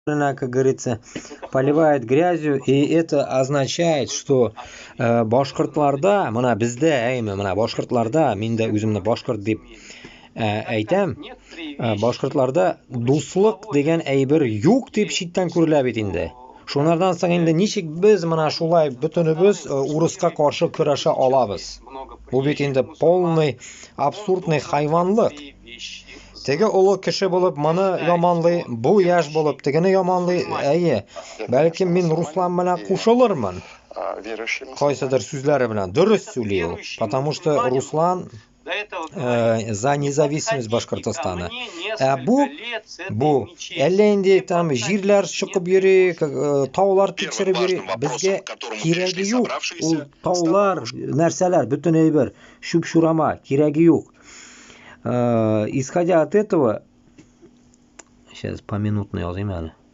Как говорится, поливает грязью, и это означает, что башкортларда, менә бездә, әйме, менә башкортларда, мин дә үземне башкорт дип әйтәм, башкортларда дуслык дигән әйбер юк дип читтән күрелә бит инде. Шунардан соң инде ничек без менә шулай бөтенебез урыска каршы көрәшә алабыз? Бу бит инде полный абсурдный хайванлык. Теге олы кеше булып моны яманлый, бу яшь булып тегене яманлый. Әйе, бәлкем мин Руслан белән кушылырмын. Кайсыдыр сүзләре белән дөрес сөйли ул, потому что Руслан за независимость Башкортостана. Ә бу әллә инде там җирләр чокып йөри, таулар тикшереп йөри, безгә кирәге юк. Ул таулар, нәрсәләр, бөтен әйбер, чүп-чурама, кирәге юк. Исходя от этого, сейчас поминутно языйм әле.